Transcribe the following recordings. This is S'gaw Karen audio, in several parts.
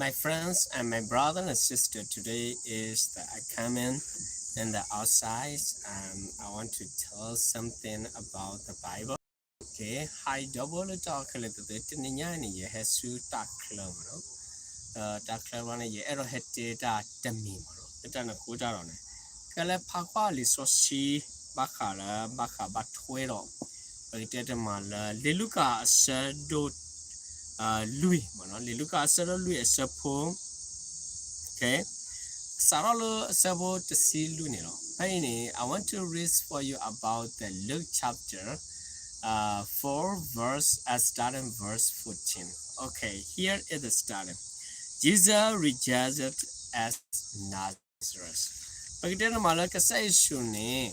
My friends and my brother and sister, today is the I coming in the outside. Um, I want to tell something about the Bible. Okay, hi, double talk လၢတသ့ တနံၤညါန့ၣ် ယဟဲဆူတၢ်ချၢမ့ၢ်နီၤ, တၢ်ချၢဘၣ်န့ၣ် ယအဲၣ်ဒိးဟဲတဲတၢ်တမံၤမ့ၢ်နီၤ, လၢတၢ်န့ၣ်အဃိတၢ်ဒီးန့ၣ် ကလဲၤဖးကွၢ်လံာ်စီဆှံ ဘၣ်ဃးလၢ ဘၣ်ဃးဘၣ်ထွဲဒီး ပကတဲတမံၤလၢ လံာ်လူၤကၣ်အဆၢဒိၣ် လွံၢ်မ့ၢ်နီၤ, လံာ်လူၤကၣ်အဆၢဒိၣ်လွံၢ်အဆၢဖိ okay, စးထီၣ်လၢအဆၢဖိတဆံလွံၢ်န့ၣ်လီၤ. ဖဲအံၤန့ၣ် I want to read for you about the Luke chapter uh, four verse, uh, starting verse fourteen. Okay, here is the starting. Jesus rejected as Nazareth. ပကတဲနမးလၢကစၢ်ယ့ၣ်ၡူးန့ၣ်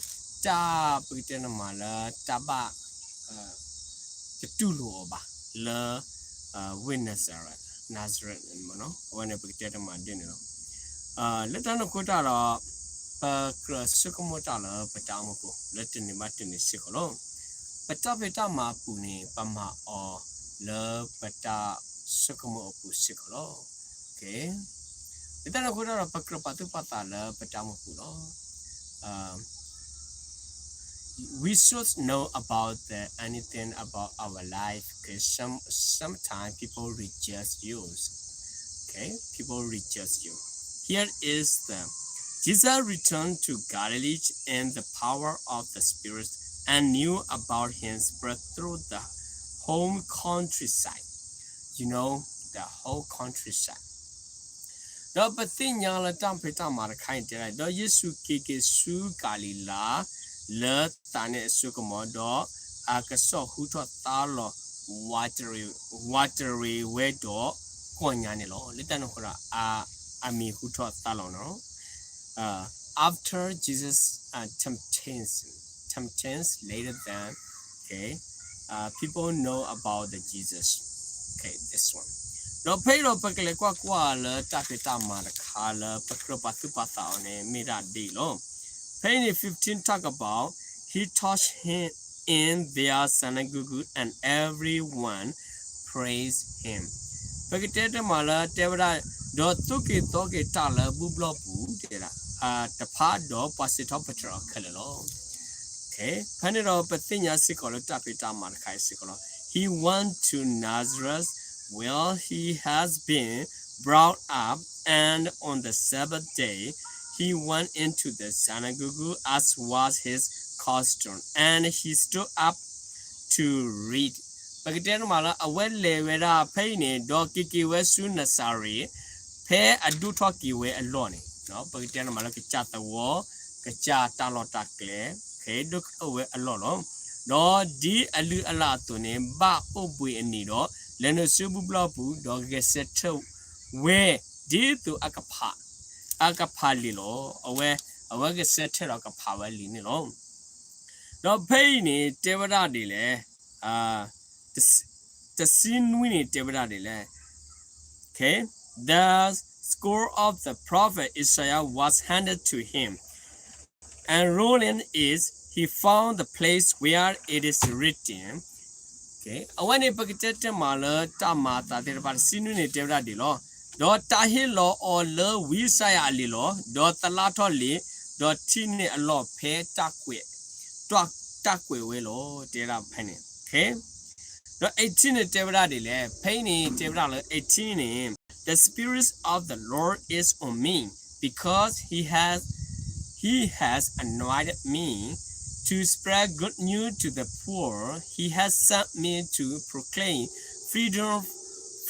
တၢ်ပကတဲနမးလၢတၢ်ဘၣ် တတူၢ်လိာ်အီၤဘၣ်လၢ ဝ့ၢ် Nazareth, Nazareth န့ၣ်မ့ၢ်နီၤ, အဝဲန့ၣ်ပကတဲတမးဒ်န့ၣ်လီၤ. လၢတၢ်န့ၣ်အဃိတၢ်ဒီး ပကြၢးဆိကမိၣ်တၢ်လၢပတၢ်အိၣ်မူပူၤ လၢတနံၤဘၣ်တနံၤစ့ၢ်ကီးလီၤ. ပတၢ်ဖံးတၢ်မၤအပူၤန့ၣ် ပမၤအီၤလၢပတၢ်ဆိကမိၣ်အပူၤစ့ၢ်ကီးလီၤ. Okay, လၢတၢ်န့ၣ်အဃိတၢ်ဒီး ပကြၢးပာ်သူၣ်ပာ်သးလၢပတၢ်အိၣ်မူပူၤလီၤ. We should know about the anything about our life, because some sometimes people reject you. Okay, people reject you. Here is the Jesus returned to Galilee in the power of the Spirit and knew about him spread through the whole countryside. You know, the whole countryside. ဒီးပသ့ၣ်ညါလၢတၢ်ဖံးတၢ်မၤတခါအံၤတဲဒၣ်, ဒီးယ့ၣ်ၡူးက့ၤက့ၤဆူကၤလံၤလါ လၢသးန့ၣ်အစိကမီၤ, ဒီးအကစီၣ်ဟူထီၣ်သါလီၤ ဝးတရံးဝဲဒီးကိးညါန့ၣ်လီၤ. လၢတၢ်န့ၣ်အဃိဒီး အမံၤဟူထီၣ်သါလီၤနီၤ. After Jesus' uh, temptation, temptations later than, okay, uh, people know about the Jesus. Okay, this one. ဒီးဖဲအံၤဒီးပကလဲၤကွၢ်ကွၢ်လၢတၢ်ဖံးတၢ်မၤတခါလၢပကြၢးပာ်သူၣ်ပာ်သးအီၤန့ၣ် မ့ၢ်ဒၣ်ဒ်အံၤလီၤ. ဖဲအံၤန့ၣ် fifteen talk about he taught him in their synagogue and everyone praised him. ပကတဲတမးလၢတဲဝဲဒၣ်, ဒီးသူၣ်က့ၤသီက့ၤတၢ်လၢဘူၣ်ဘျီၣ်ပူၤတဲဒၣ် တဖၣ်ဒီးပှၤစံးထီၣ်ပတြၢၤအီၤခဲလၢာ်လီၤ. ဖဲန့ၣ်ဒီးပသ့ၣ်ညါစ့ၢ်ကီးလၢတၢ်ဖံးတၢ်မၤတခါအံၤစ့ၢ်ကီးလီၤ. He went to Nazareth where he has been brought up, and on the Sabbath day he went into the synagogue as was his custom, and he stood up to read. ပကတဲတမးလၢအဝဲလဲၤဝဲဒၣ်ဖဲအံၤန့ၣ် ဒီးက့ၤက့ၤဝဲဆူနစၤရ့း ဖဲအဒိၣ်ထီၣ်က့ၤဝဲအလီၢ်န့ၣ်, ပကတဲတမးလၢကစၢ်သဝီ, ကစၢ်တၢ်လီၢ်တၢ်ကျဲ, က့ၤဒိၣ်ထီၣ်ဝဲအလီၢ်လီၤ. ဒီးဒ်အလုၢ်အလၢ်အသိးန့ၣ် ဘၣ်အိၣ်ဘှံးအနံၤဒီး လဲၤနုာ်ဆူဘူၣ်ဘျီၣ်ပူၤ ဒီးဂဲၤဆၢထၢၣ်ဝဲ ဒ်သိးအကဖး, အကဖးလံာ်လီၤ. အဝဲ, အဝဲဂဲၤဆၢထၢၣ်ဒီးကဖးဝဲလံာ်န့ၣ်လီၤ. ဒီးဖဲအံၤန့ၣ်တဲဝဲဒၣ်ဒ်လဲၣ်, တဆံနွံန့ၣ်တဲဝဲဒၣ်ဒ်လဲၣ်. Okay, the scroll of the prophet Isaiah was handed to him, and rolling it, he found the place where it is written. အဝဲန့ၣ်ပကတဲတမးလၢတၢ်မၤအသးသ့ၣ်တဖၣ် တဆံနွံန့ၣ်တဲဝဲဒၣ်ဒ်လီၤ. ဒီးတၢ်ဟ့ၣ်လီၤအီၤလၢဝံယၡါယၤအလံာ်လီၤ. ဒီးသလၣ်ထီၣ်လံာ်, ဒီးထံၣ်န့ၢ်အလီၢ်ဖဲတၢ်ကွဲး, တၢ်ကွဲးဝဲလီၤ တဲဒၣ်ဖဲန့ၣ်. ဒီး eighteenန့ၣ်တဲဝဲဒၣ်ဒ်လဲၣ်, ဖဲအံၤန့ၣ်တဲဝဲဒၣ်လၢ eighteenန့ၣ်, the Spirit of the Lord is on me, because he has, he has anointed me to spread good news to the poor. He has sent me to proclaim freedom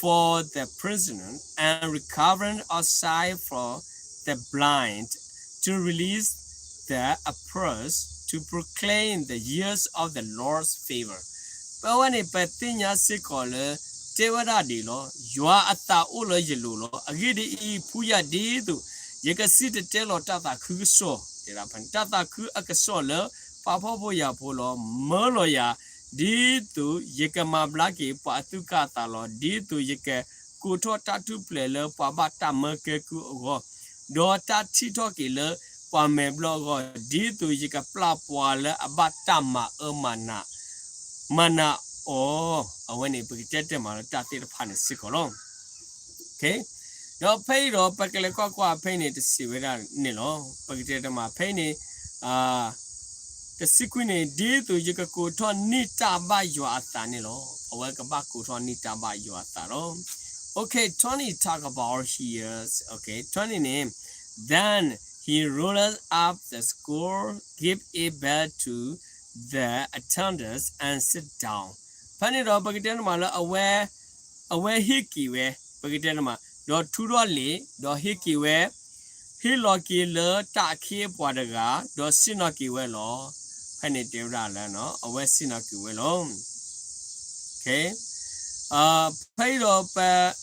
for the prisoner and recovering of sight for the blind, to release the oppressed, to proclaim the years of the Lord's favor. ပဝဲန့ၣ် ပသ့ၣ်ညါစ့ၢ်ကီးလၢ တဲဝဲဒၣ်ဒ်လီၤ. ယွၤအသးအိၣ်လၢယလိၤလီၤ. အဂ့ၢ်ဒ်အံၤ, ဖှူယၤဒ်သိး ယကစံၣ်တဲၤတဲလီၤတၢ်သးခုကစီၣ်, တၢ်သးခုအကစီၣ်လၢပှၤဖှီၣ်ဖိယာ်ဖိလီၤ. မၢလီၤယၤ ဒ်သိးယကမၤဘျါက့ၤပှၤအသူၣ်ကၢ်သးလီၤ. ဒ်သိးယကကိးထီၣ်တၢ်ထူၣ်ဖျဲးလၢပှၤဘၣ်တၢ်မၢကဲကုၢ်အဂီၢ်, ဒီးတၢ်ထံၣ်ထီၣ်က့ၤလၢပှၤမဲာ်ဘျီၣ်အဂီၢ်, ဒ်သိးယကပျၢ်ပှၤလၢအဘၣ်တၢ်မၤအၢမၤနး, မၤနးအီၤ. အဝဲန့ၣ် ပကတဲတမးလၢတၢ်သ့ၣ်တဖၣ်န့ၣ်စ့ၢ်ကီးလီၤ. Okay, ဒီးဖဲအံၤဒီး ပကလဲၤကွၢ်ကွၢ်ဖဲအံၤန့ၣ် တစံးဝဲဒၣ်န့ၣ်လီၤ. ပကတဲတမးဖဲအံၤန့ၣ် တဆံခွံန့ၣ် ဒ်သိးယကကိးထီၣ်န့ၢ်တၢ်ဘၣ်ယွၤအသးန့ၣ်လီၤ. အဝဲကဘၣ်ကိးထီၣ်န့ၢ်တၢ်ဘၣ်ယွၤအသးလီၤ. Okay, twenty talk about here. Okay, twentyန့ၣ် Then he rolled up the scroll, gave it back to the attendants, and sat down. ဖဲန့ၣ်ဒီးပကတဲတမးလၢအဝဲ အဝဲဟ့ၣ်က့ၤဝဲ ပကတဲတမး ဒီးထုးထီၣ်လံာ် ဒီးဟ့ၣ်က့ၤဝဲ ဟ့ၣ်လီၤက့ၤလၢတၢ်အခ့အပှၤတဂၤ ဒီးဆ့ၣ်နီၤက့ၤဝဲလီၤ. ဖဲန့ၣ်တဲဝဲဒၣ်လၢ အဝဲဆ့ၣ်နီၤက့ၤဝဲလီၤ. Okay. ဖဲအံၤဒီး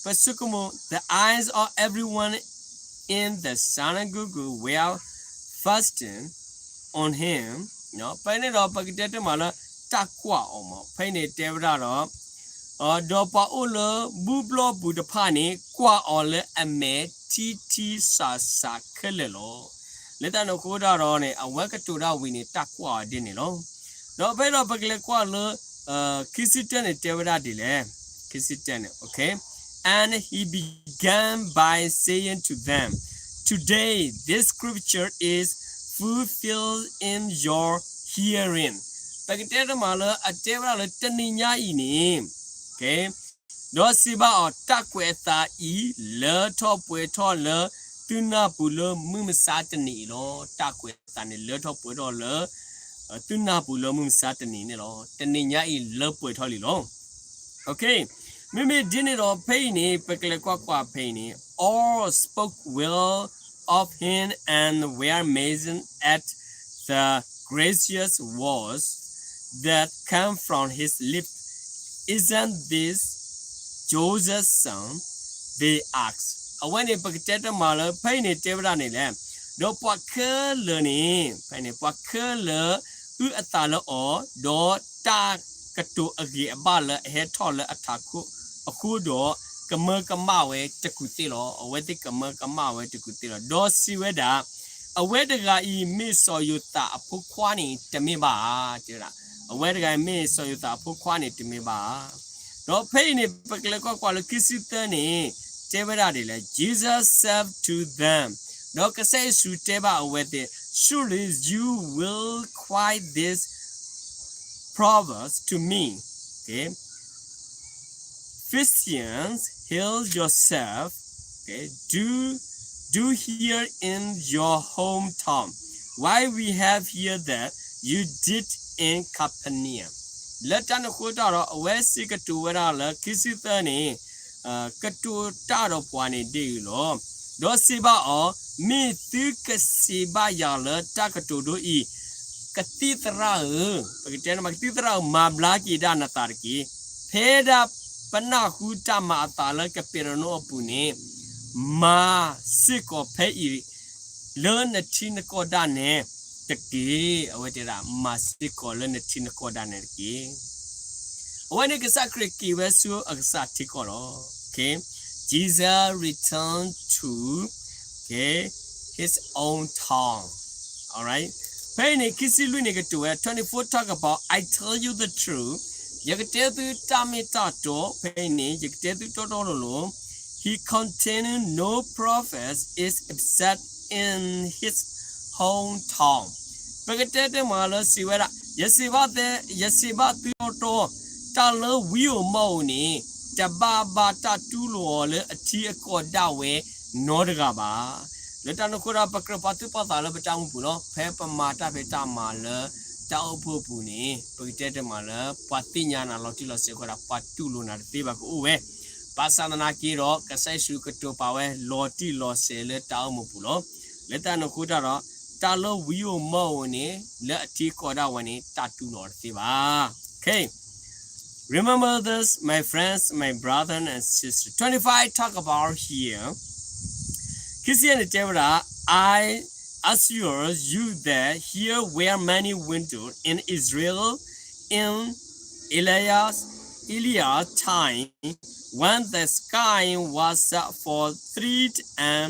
ပဆိကမိၣ် the eyes of everyone in the synagogue were fastened on him. ဖဲန့ၣ်ဒီးပကတဲတမးလၢ တၢ်ကွၢ်အီၤမး ဖဲအံၤန့ၣ်တဲဝဲဒၣ်ဒီး ဒီးပှၤအိၣ်လၢဘူၣ်ဘျီၣ်ပူၤတဖၣ်န့ၣ် ကွၢ်အီၤလၢအမဲာ်ထံထံဆးဆးခဲလၢာ်လီၤ. လၢတၢ်န့ၣ်အဃိဒၣ်ဒီးန့ၣ် အဝဲကတိၤတၢ်ဝံၤန့ၣ် တၢ်ကွၢ်အီၤဒ်န့ၣ်လီၤ. ဒီးဖဲဒီးပကလဲၤကွၢ်လၢ ခံဆံတၢန့ၣ်တဲဝဲဒၣ်ဒ်လဲၣ်. ခံဆံတၢန့ၣ် okay. And he began by saying to them, Today this scripture is fulfilled in your hearing. ပကတဲတမးလၢအတဲဝဲဒၣ်လၢတနံၤညါအံၤန့ၣ် okay. ဒီးစံးဘၣ်အီၤ တၢ်ကွဲးအသးအံၤ လၢထီၣ်ပှဲၤထီၣ်လၢ သုနၢ်ပူၤလၢမုၢ်မဆါတနံၤအံၤလီၤ. တၢ်ကွဲးအသးန့ၣ် လၢထီၣ်ပှဲၤထီၣ်လၢ သုနၢ်ပူၤလၢမုၢ်မဆါတနံၤန့ၣ်လီၤ. တနံၤညါအံၤလၢပှဲၤထီၣ်လံလီၤ. Okay. မ့မ့ၢ်ဒ်န့ၣ်ဒီးဖဲအံၤန့ၣ် ပကလဲၤကွၢ်ကွၢ်ဖဲအံၤန့ၣ် all spoke well of him and were amazed at the gracious words that came from his lips. Isn't this Joseph's son? They asked. အဝဲန့ၣ် ပကတဲတမးလၢ ဖဲအံၤန့ၣ်တဲဝဲဒၣ်န့ၣ်လဲၣ်, ဒီးပှၤခဲလၢာ်န့ၣ် ဖဲန့ၣ် ပှၤခဲလၢာ်အုၣ်အသးလၢအီၤ, ဒီးတၢ်ကတိၤအဂ့ၤအဘၣ်လၢအဟဲထီၣ်လၢအထးခိၣ်အဃိဒီး ကမၢကမၣ်ဝဲတကူာ်သ့ၣ်လီၤ. အဝဲသ့ၣ်ကမၢကမၣ်ဝဲတကူာ်သ့ၣ်လီၤ. ဒီးစံးဝဲဒၣ်, အဝဲတဂၤအံၤမ့ၢ်စီၤယိၤသးအဖိခွါန့ၣ် တမ့ၢ်ဘၣ်ဧါ. တဲဝဲဒၣ်, အဝဲတဂၤအံၤမ့ၢ်စီၤယိၤသးအဖိခွါန့ၣ် တမ့ၢ်ဘၣ်ဧါ. ဒီးဖဲအံၤန့ၣ် ပကလဲၤကွၢ်ကွၢ်လၢခံဆံသၢန့ၣ် တဲဝဲဒၣ်ဒ်လဲၣ်, Jesus said to them, ဒီးကစၢ်ယ့ၣ်ၡူးတဲဘၣ်အဝဲသ့ၣ်, Surely you will cry this proverb to me, okay? Physicians, heal yourself, okay? Do, do here in your hometown. Why we have here that you did in Capernaum. လၢတၢ်န့ၣ်အဃိတၢ်ဒီး အဝဲစံးကတိၤဝဲဒၣ်လၢခံဆံသၢန့ၣ် ကတိၤတၢ်ဒီးပှၤန့ၣ်ဒ်အံၤလီၤ. ဒီးစံးဘၣ်အီၤ, မ့ၢ်သုကစံးဘၣ်ယၤလၢတၢ်ကတိၤဒိအံၤ, ကသံၣ်သရၣ်ဧၢ, ပကတဲန့ၣ်မး ကသံၣ်သရၣ်ဧၢ, မၤဘျါက့ၤဒၣ်နသးတက့ၢ်. ဖဲဒၣ်ပနၢ်ဟူတၢ်မၤအသးလၢကပ့းရနီၣ်အပူၤန့ၣ်, မၤစ့ၢ်ကီးဖဲအံၤ လၢနထံနကီၢ်ဒၣ်နဲတက့ၢ်. အဝဲတဲဒၣ် မၤစ့ၢ်ကီးလၢနထံနကီၢ်ဒၣ်နဲတက့ၢ်. အဝဲန့ၣ်ကစၢ်ခရံာ်က့ၤဝဲဆူအကစၢ်ထံကီၢ်လီၤ. Okay. Jesus returned to, okay, his own town. Alright. ဖဲအံၤန့ၣ် ခံဆံလွံၢ်န့ၣ်ကတိၤဝဲ, twenty-four talk about, I tell you the truth. ယကတဲသုတၢ်မ့ၢ်တၢ်တီ, ဖဲအံၤန့ၣ် ယကတဲသုတီတီလိၤလိၤ, he contained no prophet is absent in his hometown. ပကတဲတမးလၢစံးဝဲဒၣ်, ယစံးဘၣ်သု, ယစံးဘၣ်သုတီတီ, တၢ်လၢဝံဧိၤမီၢ်ဧိၤန့ၣ် တဘၣ်ဘၣ်တၢ်တူၢ်လိာ်အီၤလၢအထံအကီၢ်ဒၣ်ဝဲနီတဂၤဘၣ်. လၢတၢ်န့ၣ်အဃိဒီး ပကြၢးပာ်သူၣ်ပာ်သးလၢပတၢ်အိၣ်မူပူၤလီၤ. ဖဲပမၤတၢ်ဖံးတၢ်မၤလၢတၢ်အိၣ်ဖှိၣ်အပူၤန့ၣ် ပကတဲတမးလၢ ပှၤသ့ၣ်ညါနၤလီၤတံၢ်လီၤဆဲးအဃိဒီး ပှၤတူၢ်လိာ်နၤတသ့ဘၣ်ကအိၣ်ဝဲ. ဘၣ်ဆၣ်သနာ်က့ဒီး ကစၢ်ယ့ၣ်ၡူးကတိၤပာ်ဝဲလီၤတံၢ်လီၤဆဲးလၢတၢ်အိၣ်မူပူၤလီၤ. လၢတၢ်န့ၣ်အဃိတၢ်ဒီး တၢ်လၢဝံဧိၤမီၢ်ဧိၤန့ၣ် လၢအထံကီၢ်ဒၣ်ဝဲန့ၣ် တၢ်တူၢ်လိာ်အီၤတသ့ဘၣ်. Okay. Remember this, my friends, my brother and sister. Twenty-five talk about here. ခံဆံယဲၢ်န့ၣ်တဲဝဲဒၣ်, I assure you that here were many windows in Israel in Elias, Elias time, when the sky was shut for three and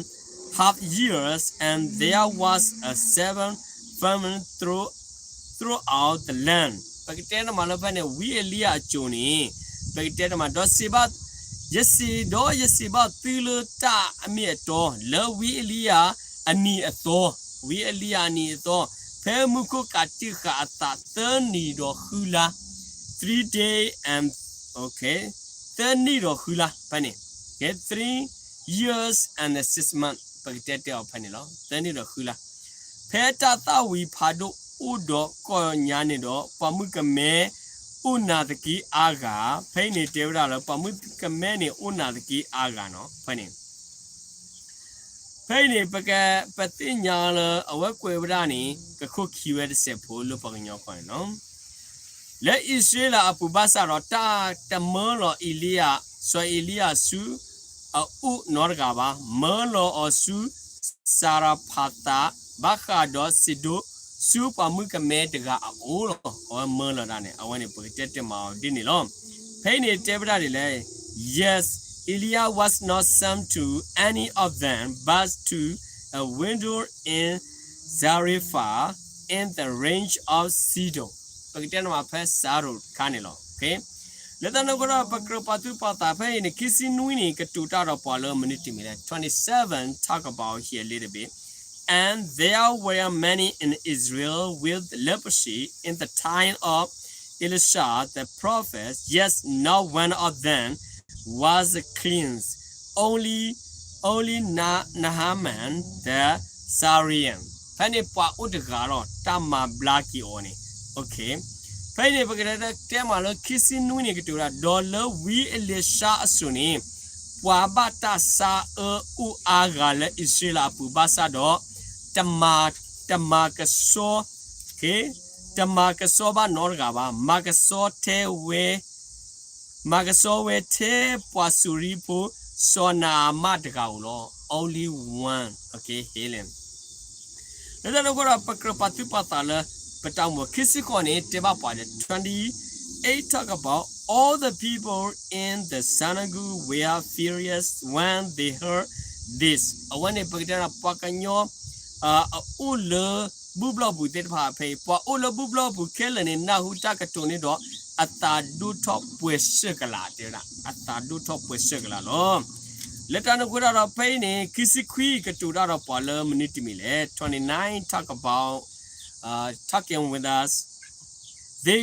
half years, and there was a severe famine through, throughout the land. ပကတဲတမးလၢဖဲန့ၣ် ဝံအ့လံယၤအစိၤန့ၣ် ပကတဲတမး ဒီးစံးဘၣ် ယစံးဒီးယစံးဘၣ်သုလၢတၢ်အမ့ၢ်အတီ, လၢဝံအ့လံယၤအနံၤအသီ, ဝံအ့လံယၤအနံၤအသီ, ဖဲမူခိၣ်ကးတံာ်ဃာ်အသးသၢနံၣ်ဒီးဃုလါ, three day and, okay, သၢနံၣ်ဒီးဃုလါ, ဖဲန့ၣ်, okay, three years and six months, ပကတဲတဲအီၤဖဲန့ၣ်လီၤ, သၢနံၣ်ဒီးဃုလါ. ဖဲတၢ်သၣ်ဝံၤဖးဒိၣ်အိၣ်ဒီးကိးညါန့ၣ်ဒီး ပှၤမုၣ်ကမဲအိၣ်နၢ်သက့အါဂၤ, ဖဲအံၤန့ၣ်တဲဝဲဒၣ်လၢ ပှၤမုၣ်ကမဲန့ၣ်အိၣ်နၢ်သက့အါဂၤနီၤ, ဖဲန့ၣ် ဖဲအံၤန့ၣ် ပက, ပသ့ၣ်ညါလၢအဝဲကွဲးဝဲဒၣ်န့ၣ် ကခိၣ်ခံဝဲတစဲးဖိလၢပှၤကညီကီၢ်န့ၣ်လီၤ. လၢအံၣ်စရ့လးအပူၤဘၣ်ဆၣ်ဒီး တၢ်တမၢလီၤအ့လံယၤ, စီၤအ့လံယၤဆူအအိၣ်နီတဂၤဘၣ်, မၢလီၤအီၤဆူ စၤရဖးသး ဘၣ်ဃးဒီးစံးဒိၣ် ဆူပှၤမုၣ်ကမဲတဂၤအအိၣ်လီၤ. အဝဲမၢလီၤတၢ်န့ၣ် အဝဲန့ၣ် ပကတဲတဲမးအီၤဒ်န့ၣ်လီၤ. ဖဲအံၤန့ၣ်တဲဝဲဒၣ်ဒ်လဲၣ်, Yes, Elijah was not sent to any of them, but to a widow in Zarephath in the range of Sidon. ပကတဲနမးဖဲစၤရိၣ်တခါန့ၣ်လီၤ. လၢတၢ်န့ၣ်အဃိဒီး ပကြၢးပာ်သူၣ်ပာ်သးဖဲအံၤန့ၣ် ခံဆံနွံန့ၣ် ကတိၤတၢ်ဒီးပှၤလၢမနုၤတမံၤလဲၣ်, twenty-seven talk about here a little bit. And there were many in Israel with leprosy in the time of Elisha the prophet, yet not one of them was cleansed, only, only Na- Naaman the Syrian. ဖဲန့ၣ်ပှၤအိၣ်တဂၤလီၤ တၢ်မၤဘျါက့ၤအီၤန့ၣ်, okay. ဖဲအံၤန့ၣ် ပကတဲတဲမးလၢခံဆံနွံန့ၣ် ကတိၤဝဲဒၣ် ဒီးလၢဝံအ့လံၡါအစိၤန့ၣ် ပှၤဘၣ်တၢ်ဆါအၢအိၣ်အါဂၤလၢအံၣ်စရ့လးအပူၤဘၣ်ဆၣ်ဒီး တမၤ, တမၤကဆှီဘၣ်နီတဂၤဘၣ်, မၤကဆှီထဲဝဲ, မၤကဆှီဝဲထဲပှၤစူၤရံဖိ စီၤနၤအမၣ်တဂၤဧိၤလီၤ. Only one, okay, healing. လၢတၢ်န့ၣ်အဃိဒီး ပကြၢးပာ်သူၣ်ပာ်သးလၢ ပတၢ်အိၣ်မူ ခံဆံဃိးန့ၣ် တဲဘၣ်ပှၤဒီး twenty-eight talk about all the people in the synagogue were furious when they heard this. အဝဲန့ၣ် ပကတဲဒီး ပှၤကညီ အအိၣ်လၢဘူၣ်ဘျီၣ်ပူၤသ့ၣ်တဖၣ်ဖဲအံၤ ပှၤအိၣ်လၢဘူၣ်ဘျီၣ်ပူၤခဲလၢာ်န့ၣ် နၢ်ဟူတၢ်ကတိၤန့ၣ်ဒီး အသးဒိၣ်ထီၣ်ပှဲၤဆၢၣ်ကလာ် တဲဝဲဒၣ် အသးဒိၣ်ထီၣ်ပှဲၤဆၢၣ်ကလာ်လီၤ. လၢတၢ်န့ၣ်အဃိဒီး ဖဲအံၤန့ၣ် ခံဆံခွံ ကတိၤတၢ်ဒီးပှၤလၢမနုၤတမံၤလဲၣ်, twenty-nine talk about, uh, talking with us. They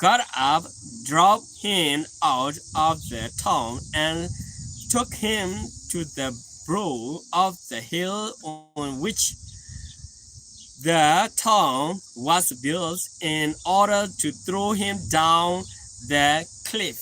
got up, drove him out of the town, and took him to the brow of the hill on which the town was built in order to throw him down the cliff.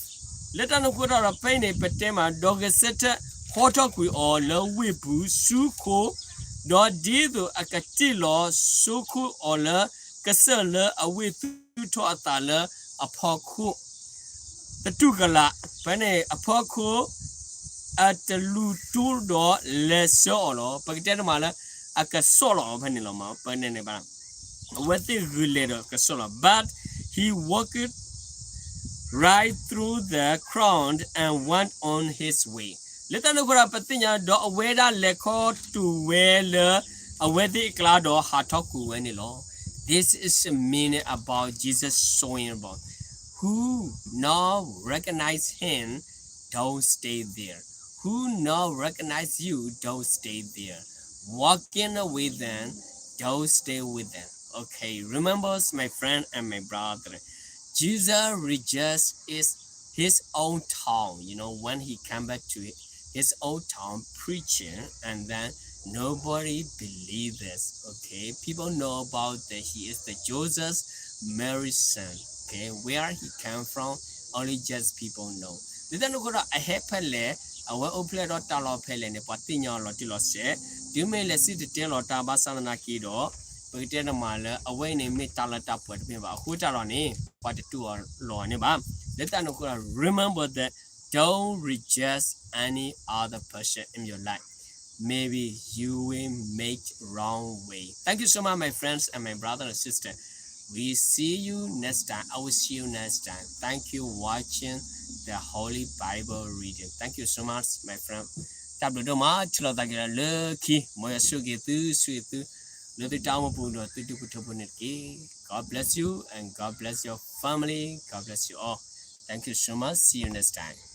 လၢတၢ်န့ၣ်အဃိဒီး ဖဲအံၤန့ၣ် ပတဲမး ဒီးဂဲၤဆၢထၢၣ်ဟီထီၣ်ကွံာ်အီၤလၢဝ့ၢ်ပူၤဆူခိၣ်, ဒီးဒ်သိးအကတ့ၢ်လီၤဆိခိၣ်အီၤလၢ ကစၢၢ်လၢအဝ့ၢ်သူၣ်ထီၣ်အသးလၢအဖီခိၣ် တတူၢ်ကလာ်, ဖဲန့ၣ်အဖီခိၣ် အတလူၤတိဒီးလဲၤဆှၢအီၤလီၤ. ပကတဲတမးလၢ အကစီၣ်လီၤအီၤဖဲန့ၣ်လီၤမး, ပန့ၣ်န့ၣ်ဘၣ် အဝဲသ့ၣ်ဂုာ်လဲၤဒီးကစီၣ်လီၤ. But he walked right through the crowd and went on his way. လၢတၢ်န့ၣ်အဃိဒီး ပသ့ၣ်ညါဒီးအဝဲဒၣ်လဲၤခီတုၤဝဲလၢ အဝဲသ့ၣ်အကျါဒီးဟးထီၣ်ကွံာ်ဝဲန့ၣ်လီၤ. This is the meaning about Jesus showing about who not recognize him, don't stay there. Who not recognize you, don't stay there. Walking with them, don't stay with them. Okay, remember, my friend and my brother, Jesus rejects is his own town. You know, when he came back to his own town preaching, and then nobody believe this. Okay, people know about that he is the Joseph Mary's son. Okay, where he came from, only just people know. ဒ်သိးန့ၣ်အဃိဒီး အဟဲဖဲလဲၣ်, အဝဲအိၣ်ဖျဲၣ်ဒီးတၢ်လီၢ်ဖဲလဲၣ်န့ၣ် ပှၤသ့ၣ်ညါအီၤလီၤတံၢ်လီၤဆဲး, တုၤမ့ၢ်လဲၤစံၣ်တဲၤတဲလီၤတၢ်ဘၣ်ဆၣ်သနာ်က့ဒီး ပကတဲတမးလၢ အဝဲအံၤန့ၣ်မ့ၢ်တၢ်လၢတၢ်ပှဲၤတမ့ၢ်ဘၣ်, အဃိတၢ်လီၤန့ၣ် ပှၤတတူၢ်အီၤလီၤန့ၣ်ဘၣ်. လၢတၢ်န့ၣ်အဃိဒီး remember that don't reject any other person in your life. Maybe you will make wrong way. Thank you so much, my friends and my brother and sister. We see you next time. I will see you next time. Thank you watching the Holy Bible reading. Thank you so much, my friend. တၢ်ဘျုးဒိၣ်မး ထံၣ်လိာ်သးက့ၤလၢခံ မ်ယွၤဆိၣ်ဂ့ၤသု ဆိၣ်ဂ့ၤသု လၢသုတၢ်အိၣ်မူပူၤဒီးသုဒူၣ်ဖိထၢဖိန့ၣ်တက့ၢ်. God bless you and God bless your family. God bless you all. Thank you so much. See you next time.